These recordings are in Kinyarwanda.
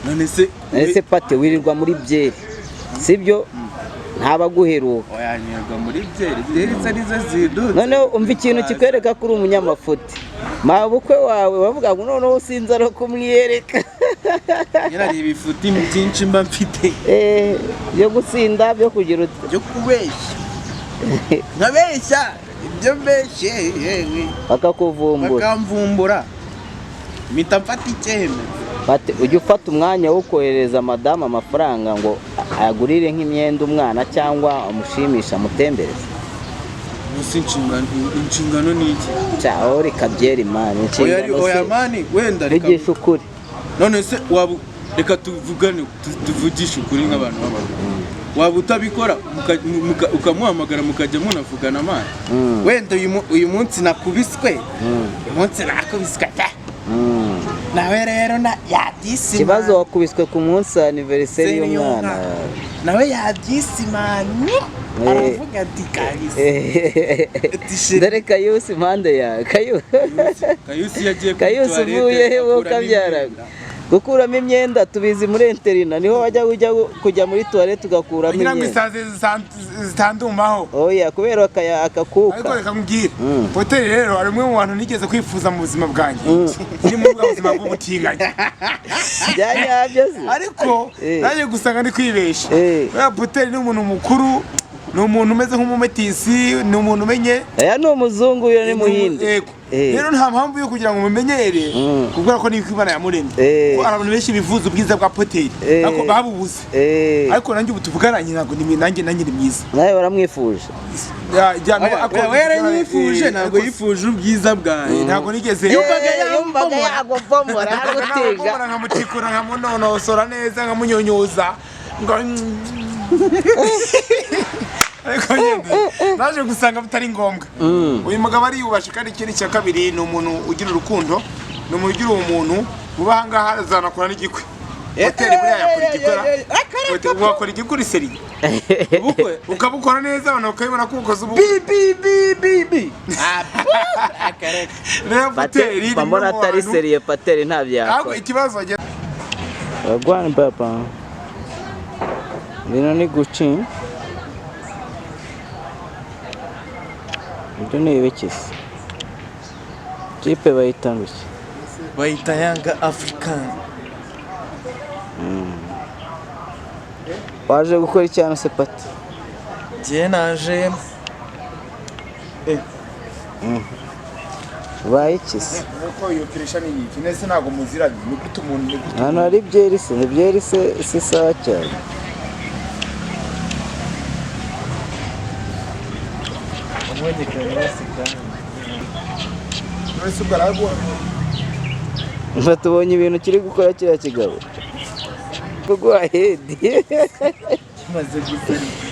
None se? Ese Pate, wirirwa muri byeri, sibyo? Ntabaguheruka. Oya, muri byeri, byeri se nizo zidutse. Noneho umva ikintu kikwereka ko uri umunyamafuti. Mabukwe wawe bavuga ngo noneho sinzi ari kumwiyereka. Nyine ibifuti byinshi mba mfite. Eh, byo gutsinda, byo kugira ute? Byo kubeshya, nkabeshya ibyo mbeshye, yewe. Bakakuvumbura. Bakamvumbura, mpita mfata icyemezo. Pate, ujya ufata umwanya wo kohereza madamu amafaranga ngo agurire nk'imyenda umwana cyangwa amushimishe, amutembereze? Gusa inshingano ni iki? Cyaho reka byeri, man. Oya. Inshingano Oya. se? Man, wenda reka. Bigisha ukuri. None se waba, reka tuvugane, tuvugishe ukuri nk'abantu b'abagabo, waba utabikora ukamuhamagara mukajya munavugana, man? Wenda uyu munsi nakubiswe, uyu munsi nakubiswe pe. Nawe rero na yabyisima. Ikibazo, wakubiswe ku munsi wa anniversaire y'umwana. Nawe yabyisimanye. Aravuga ati: "Kabisa." Ati: "Chérie." Dore Kayusi impande yawe, Kayusi. Kayusi yagiye kuri Kayusi toilette, uvuye he wowe? akuramo Kabyara. imyenda. Gukuramo imyenda tubizi muri internat, niho wajya ujya kujya muri toilette ugakuramo Kugira ngo imyenda. isazi zitandumaho. Oya, kubera akakuka. Ariko reka nkubwire, Poteri rero ari umwe mu bantu nigeze kwifuza mu buzima bwanjye, ni muri bwa buzima bw'ubutinganyi. Bya nyabyo se? Ariko naje gusanga ndi kwibesha. Uriya Poteri ni umuntu mukuru, ni umuntu umeze nk'umumetisi, ni umuntu umenye. Aya ni umuzungu, uyu ni muhinde. Yego. Rero nta mpamvu yo kugira ngo mumenyere, kubera ko niko Imana yamuremye. Kuko hari abantu benshi bifuza ubwiza bwa Poteri, ariko babubuze. Ariko nanjye ubu tuvugana ntabwo ni nanjye ni mwiza. Nawe waramwifuje? Oya, oya, we yaranyifuje. Ntabwo yifuje ubwiza bwanjye. Ntabwo nigeze. Yumvaga Yumvaga yagombomora agutiga. Nkamubona, nkamutikura, nkamunonosora neza, nkamunyunyuza ngo, ariko nyine naje gusanga bitari ngombwa. Uyu mugabo ariyubashe, kandi ikindi cya kabiri ni umuntu ugira urukundo, ni umuntu ugira ubumuntu. Vuba aha ngaha azanakora n'igikwe. Hoteli buriya yakora igikora, wakora igikwe uri sérieux. Ubukwe. Ukabukora neza, abantu bakabibona ko ukoze ubukwe. Bi bi bi bi. Rero hoteli ni Mbona umwe mu atari bantu- sérieux, Pateri ntabyo Ahubwo yakora. ikibazo wagira. Wagwan papa, bino ni Gucci, ibyo ni ibiki se? Kipe bayita ngo iki? Bayita Yanga African. Waje gukora iki hano se, Pati? Njye naje Ubaye iki se? Nuko iyo pressure ni iki nese? Ntabwo muziranye, ni gute umuntu, ni gute? Ahantu hari byeri se, ni byeri se, si sawa cyane. Wabonye Kayusi kandi. None ubwo araguha? Nga tubonye ibintu kiri gukora kiriya kigabo, kuguha head. Kimaze gusarika.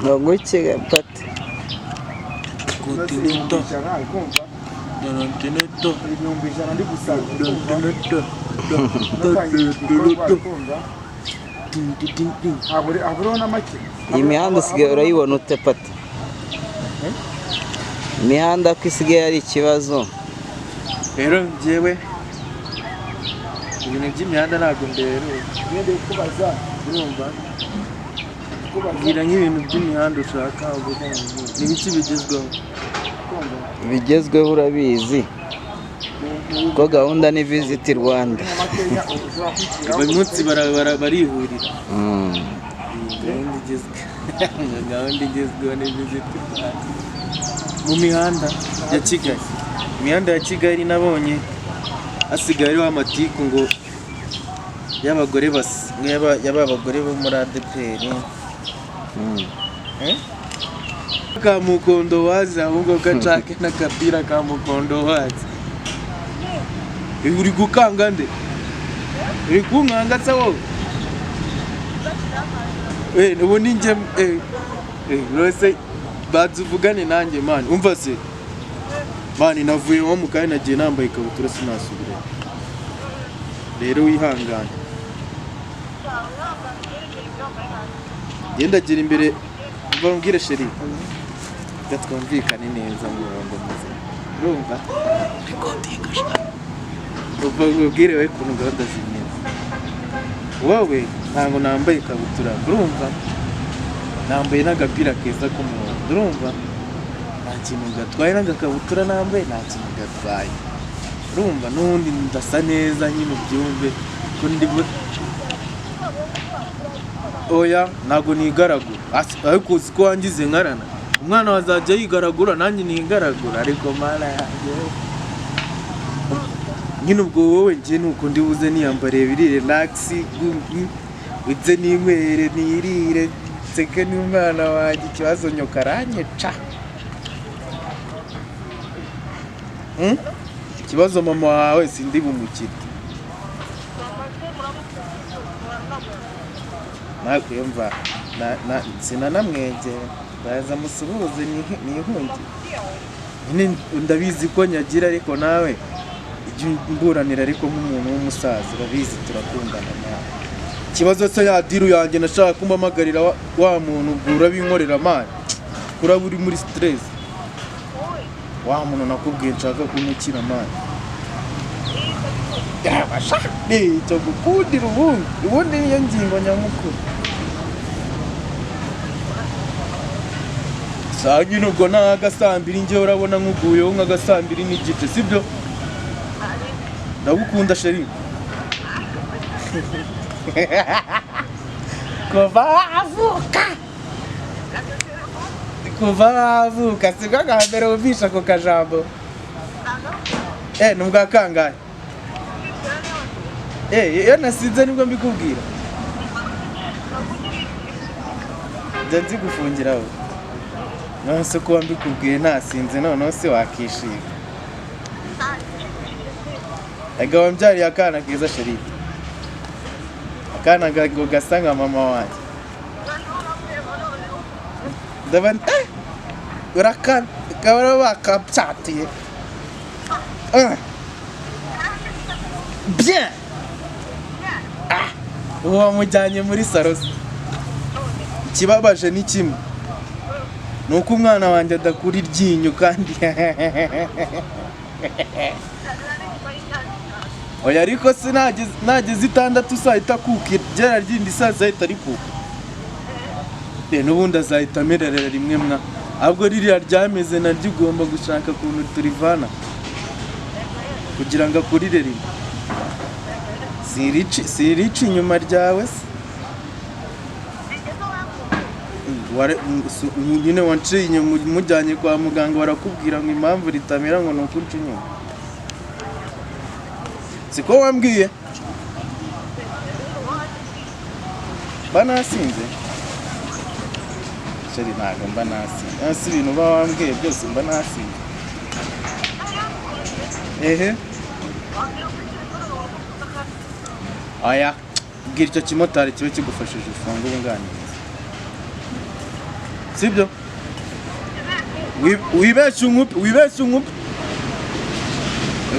Ngo nguke, Pati? Continental. 100,000, ari kumva. Continental. 100,000 ndi gusaba. Continental. Natangiye igikorwa, ari kumva. Haburiho na make. Iyi mihanda usigaye urayibona ute, Pati? Imihanda ko isigaye ari ikibazo? Rero njyewe ibintu by'imihanda ntabwo mberewe. Ngende kubaza. Urumva, mbwira nk'ibintu by'imihanda ushaka uvuga ngo ni ibiki bigezweho? Kumva. Bigezweho urabizi ko gahunda ni Visit Rwanda. Makeya ushobora kwigira. Buri munsi barihurira. Gahunda igezweho, gahunda igezweho ni Visit Rwanda mu mihanda ya Kigali. Imihanda ya Kigali nabonye hasigaye hariho amatiku ngo y'abagore basa ngo y'aba bagore bo muri ADEPR. Ka mukondo wazi, ahubwo gacake n'akapira ka mukondo wazi. Uri gukanga nde? Uri kunkanga se wowe? Ubu ni njye, rwose banza uvugane nanjye, man. Umva se man, navuye nko mu kanya, nagiye nambaye ikabutura, sinasubirayo. Rero wihangane. Genda gira imbere umva mbwire chérie. Reka twumvikane neza mu murongo muzima. Urumva? Recording sha. Umva nkubwire we ukuntu gahunda zimeze. Wowe ntabwo nambaye ikabutura, urumva? Nambaye n'agapira keza k'umuhondo, urumva? Nta kintu gatwaye n'agakabutura nambaye nta kintu gatwaye. Urumva n'ubundi ndasa neza nyine ubyumve ko ndi oya ntabwo nigaragura. Ariko uzi ko wangize nkarana. Umwana wazajya yigaragura nanjye nigaragura ariko mana yanjye. Nyine ubwo wowe njye nuko ndi buze niyambariye biri relax, nze ninywere nirire nseke n'umwana wanjye ikibazo nyoka aranyica. Ikibazo mama wawe sindi bumukire. Nakwiyumva sinanamwegera ndaza musuhuze nihunge. Nyine ndabizi ko nyagira ariko nawe ijya mburanira ariko nk'umuntu w'umusaza urabizi turakundana nawe. Ikibazo se ya diru yanjye nashaka kumpamagarira wa muntu ubwo urabinkorera mani kuraba uri muri stress. Wa muntu nakubwiye nshaka kumukira mani. Yabasha icyo gukundira ubundi niyo ngingo nyamukuru. Saa nyine ubwo n'agasambiri njye urabona nkuguyeho nk'agasambiri n'igice sibyo? Ndagukunda chérie. Kuva avuka. Kuva avuka sibwo bwa mbere wumvisha ako kajambo. Ni ubwa kangahe? Iyo nasinze nibwo mbikubwira. Njya nzi gufungiraho. None se kuba mbikubwiye nasinze noneho se wakishima. Ega wambyariye akana keza chérie. Akana ngo gasa nka mama wanjye. Ndabona urakana kabara bakapyatiye. Bien. Uwo wamujyanye muri saro. Ikibabaje ni kimwe. Nuko umwana wanjye adakura iryinyo kandi oya ariko se nageze 6 uzahita akuka igera ryindi saza ahita arikuka. N'ubundi azahita amererera rimwe mwa. Ahubwo ririya ryameze naryo ugomba gushaka ukuntu turivana kugira ngo akurire rimwe. Sirica inyuma ryawe se. Nyine wanciye inyuma umujyanye kwa muganga barakubwira ngo impamvu ritamera ngo nuko unca inyuma. Siko wambwiye? Mba nasinze? Chérie ntabwo mba nasinze. Si ibintu uba wambwiye byose mba nasinze. Ehe. Aya, bwira icyo kimotari kibe kigufashije ufunge ubunganiriza. Sibyo? Wibeshye unkupe, wibeshye unkupe.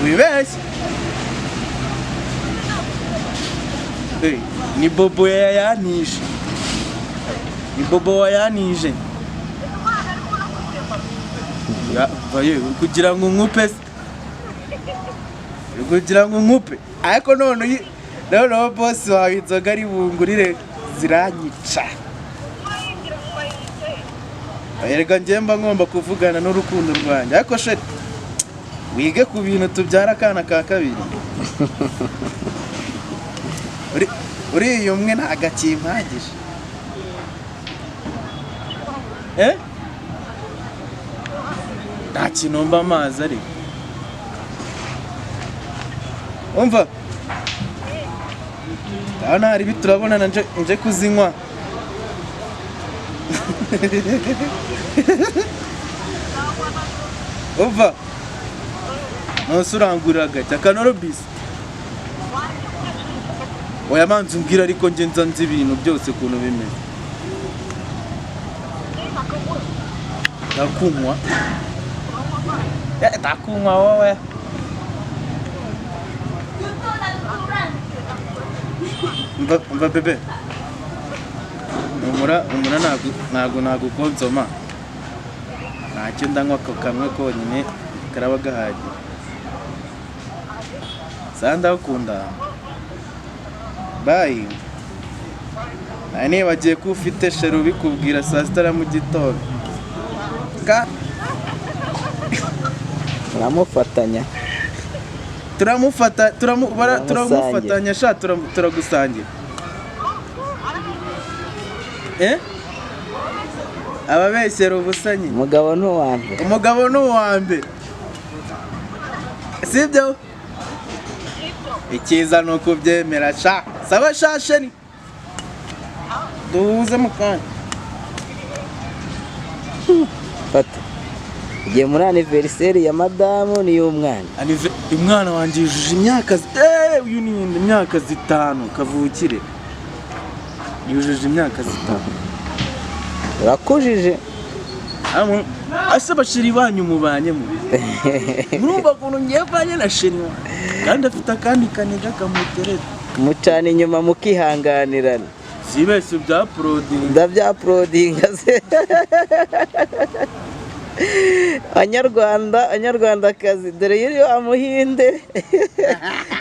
Wibeshye. Ni bobo yayanije. Ni bobo wayanije. Ya, vaye kugira ngo nkupe. Kugira ngo nkupe. Ariko none noneho boss wawe inzoga ari bungurire ziranyica. Erega njye mba ngomba kuvugana n'urukundo rwanjye. Ariko shit wige ku bintu tubyara akana ka kabiri. Uri umwe ntagakimpagije. Nta kintu mba amazi ariko. Umva. Ndabona hari biturabonana nje kuzinywa. Umva. Nonse urangurira gake akanorobisi. Oya manzi umbwira ariko nje nza nzi ibintu byose ukuntu bimeze. Ndakunywa. Ndakunywa wowe. Mva bébé, humura, humura, ntabwo nagukonsoma. Ntacyo, ndanywa ako kamwe konyine karaba gahagije. Sa, ndakunda, bye. Nari nibagiye ko ufite chéri ubikubwira saa sita na mu gitondo. Muramufatanya. Turamufata, Turamusangira. Turamufatanya sha, turagusangira. Eh, ababeshyera ubusa nyine. Umugabo ni uwa mbere. Umugabo ni uwa mbere, sibyo? Icyiza ni ukubyemera sha. Sawa sha chéri, duhuze mu kanya. Fata, ugiye muri anniversaire ya madamu n'iy'umwana. Umwana wanjye yujuje imyaka uyu ni imyaka 5 kavukire, yujuje imyaka 5. Urakujije. Ase bachéri banyu mubanye mu murumva ukuntu ngiye vanye na chéri wanjye, kandi afite akandi kaniga kamutereta. Mucana inyuma mukihanganirana. Sibeshye bya porodingi. Ndabyaporodinga se. Banyarwanda, banyarwandakazi, dore yuri wa muhinde,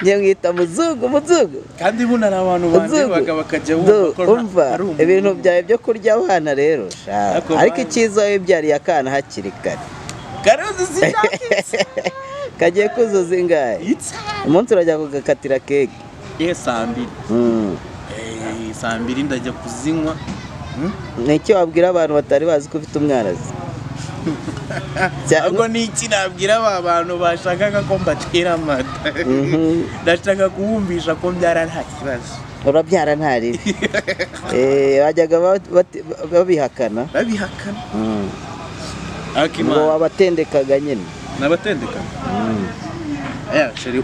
njye mwita muzungu, muzungu. Kandi buno hari abantu Muzungu. bandebaga bakajya bumva ko Umva, ari umuntu. Ibintu byawe byo kurya abana rero sha. Ariko ariko bana- icyiza wibyariye akana hakiri kare. Karuzi sinakitse. Kagiye kuzuza ingahe? Umunsi urajya kugakatira keke? Ye, saa 2. Saa 2 ndajya kuzinywa. Ni icyo wabwira abantu batari bazi ko ufite umwana se? Ahubwo ni iki nabwira aba bantu bashakaga ko mbatera amata? Ndashaka kubumvisha ko mbyara nta kibazo. Urabyara nta ribi. Bajyaga babihakana. Babihakana. Ngo Akimana. wabatendekaga nyine. Nabatendeka. Aya chéri,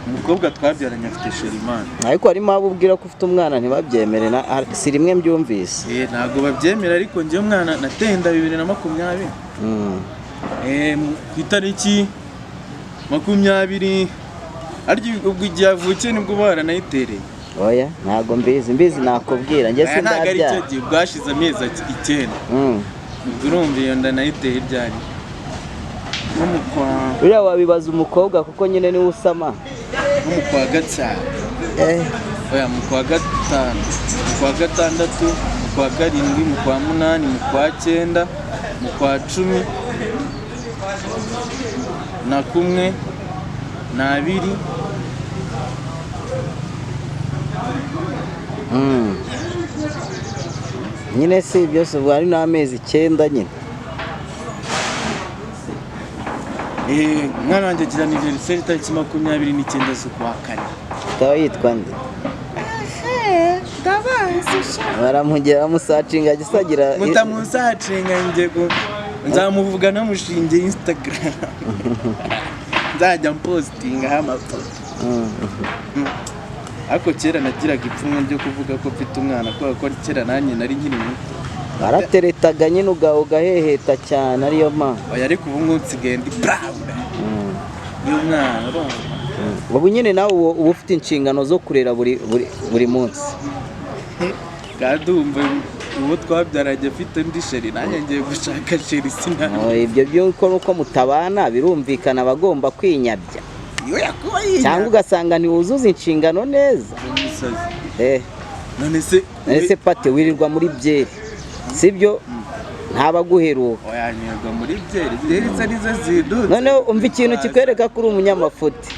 umukobwa twabyaranye afite chéri, imana. Ariko harimo abo ubwira ko ufite umwana ntibabyemere, si rimwe mbyumvise. Ntabwo babyemera, ariko njyewe umwana nateye inda 2020. Ku itariki 20 arya, ubwo igihe avukiye nibwo baranayitereye. Oya, ntabwo mbizi, mbizi nakubwira njye. Aya ntabwo ari cyo Sindabyara. gihe, bwashize amezi 9. Ubwo urumva iyo nda nayiteye ryari? Nko mu kwa Buriya wabibaza umukobwa kuko nyine niwe usama. Nko mu kwa gatanu. Oya, mu kwa gatanu, mu kwa gatandatu, mu kwa karindwi, mu kwa munani, mu kwa cyenda, mu kwa 11, n'abiri. Nyine si byose, ubwo hari n'amezi 9 nyine. Umwana wanjye agira anniversaire itariki 29 z'ukwa kane. Akaba yitwa nde? Baramugira bamusacinga gisagira. Mutamusacinga, njye nzamuvuga namushingiye Instagram, nzajya mpostingaho amafoto. Ariko kera nagiraga ipfunwe ryo kuvuga ko mfite umwana, kubera ko kera nanjye nari nkiri muto. Barateretaga nyine ugaheheta cyane, ariyo mpamvu. Oya, ariko ubu ngubu nsigaye ndi proud y'umwana, urumva? Ubu nyine nawe uba ufite inshingano zo kurera buri munsi. Kandi wumva uwo twabyaranye afite undi chéri, nanjye ngiye gushaka chéri, sinabona. Oh, ibyo by'uko nuko mutabana birumvikana, abagomba kwinyabya. Iyo yakuba Cyangwa yinyabya. ugasanga ntiwuzuza inshingano neza. Umusazi. Eh. None se? Ese pate, wirirwa muri byeri, sibyo? Ntabaguheruka. Oya, nirwa muri byeri, byeri se nizo zidutse. Noneho umva ikintu kikwereka ko uri umunyamafuti: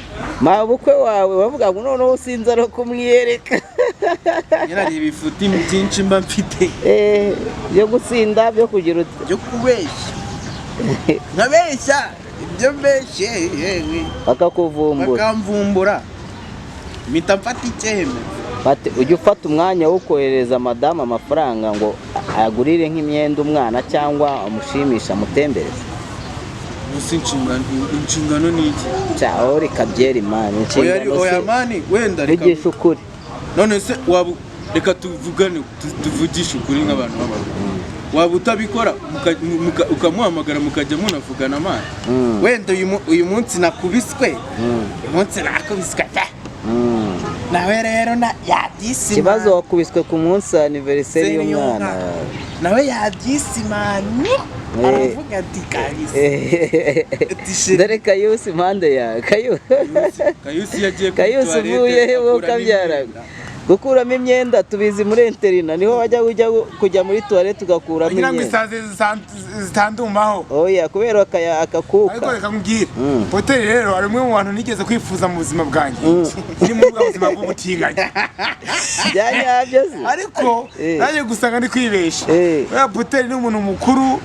mabukwe wawe bavuga ngo noneho sinza no kumwiyereka. Nyine hari ibifuti byinshi mba mfite. Byo gusinda, byo kugira ute? Byo kubeshya, nkabeshya ibyo mbeshye yewe. Bakakuvumbura. Bakamvumbura, mpita mfata icyemezo. Pate, ujya ufata umwanya wo kohereza madamu amafaranga ngo ayagurire nk'imyenda umwana cyangwa amushimisha, amutembereze? Gusa inshingano ni iki? Cyaho reka byeri man. Oya. Inshingano Oya se? Man, wenda reka. Vugisha ukuri. None se waba, reka tuvugane, tuvugishe ukuri nk'abantu b'abagabo, waba utabikora ukamuhamagara mukajya munavugana, man? Wenda uyu munsi nakubiswe, uyu munsi nakubiswe pe. Nawe rero na yabyisima. Ikibazo wakubiswe ku munsi wa anniversaire y'umwana. Nawe yabyisimanye, aravuga ati: "Kabisa." Ati: "Chérie." Dore Kayusi impande yawe, Kayusi. Kayusi yagiye kuri Kayusi toilette, uvuye he wowe? akuramo Kabyara imyenda. Gukuramo imyenda tubizi muri internat, niho wajya ujya kujya muri toilette ugakuramo Kugira ngo imyenda. isazi zitandumaho. Oya, kubera Ariko akakuka. reka nkubwire, Poteri rero ari umwe mu bantu nigeze kwifuza mu buzima bwanjye, ni muri bwa buzima bw'ubutinganyi. Bya nyabyo se? Ariko naje gusanga ndi kwibesha. Uriya Poteri ni umuntu mukuru,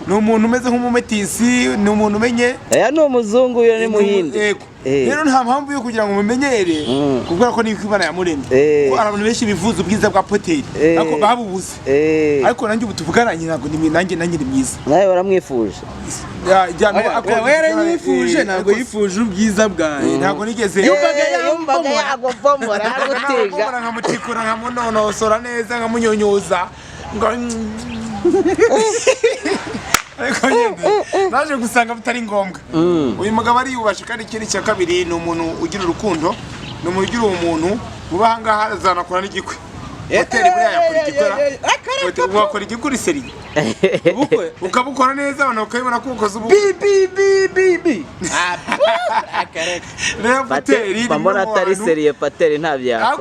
ni umuntu umeze nk'umumetisi, ni umuntu umenye. Aya ni umuzungu, uyu ni muhinde. Yego. Rero nta mpamvu yo kugira ngo mumenyere, kubera ko niko Imana yamuremye. Kuko hari abantu benshi bifuza ubwiza bwa Poteri, ariko babubuze. Ariko nanjye ubu tuvugananye, ntabwo ni nanjye ni mwiza. Nawe waramwifuje? Oya, we yaranyifuje, ntabwo yifuje ubwiza bwanjye. Ntabwo nigeze. Yumvaga Yumvaga yagupomora, agutiga. Nagomba nkamutikura, nkamunonosora neza, nkamunyunyuza ngo, ariko nyine naje gusanga bitari ngombwa. Uyu mugabo ariyubashe, kandi ikindi cya kabiri ni umuntu ugira urukundo, ni umuntu ugira ubumuntu. Vuba aha ngaha azanakora n'igikwe. Hoteli buriya yakora igikora. Hoteli wakora igikwe uri sérieux, Ubukwe. ukabukora neza, abantu bakabibona ko ukoze ubukwe. Bi bi bi bi bi. Akareka. Rero Hoteli ni Mbona umwe mu atari bantu sérieux, Pateri ntabyo yakora.